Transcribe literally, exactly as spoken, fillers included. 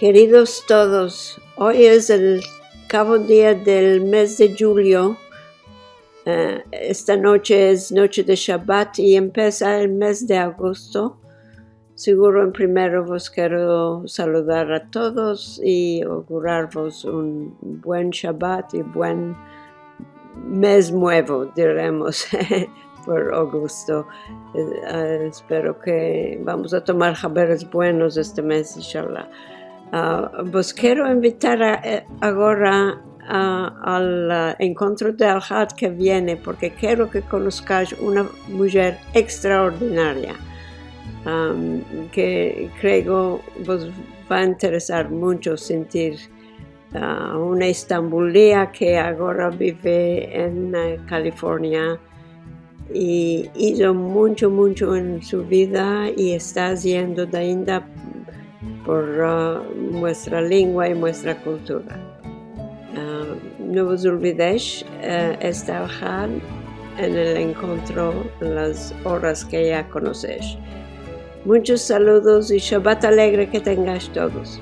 Keridos todos, oy es el kavo dia del mez de djulio. Eh, esta noche es noche de Shabat i empesa el mez de agosto. Siguro en primero vos kero saludar a todos i ogurarvos un buen Shabat i buen mez muevo, diremos, por agosto. Eh, eh, espero ke vamos a tomar haberes buenos este mez, inshallah. Ah, vos kero invitar a, eh, agora a, al, ah, enkontro de Alhad ke viene, porke kero ke konoskaj una mujer ekstraordinaria, am, ke kreo vos va a interesar muncho sentir, ah, una estambulia ke agora bive en, eh, Kalifornia i izo muncho, muncho en su vida i esta aziendo ainda por, ah, muestra lengua i muestra kultura. Ah, no vos olvidesh, eh, estar Alhad en el enkontro, las oras ke ya konosesh. Munchos saludos i Shabat alegre ke tengash todos.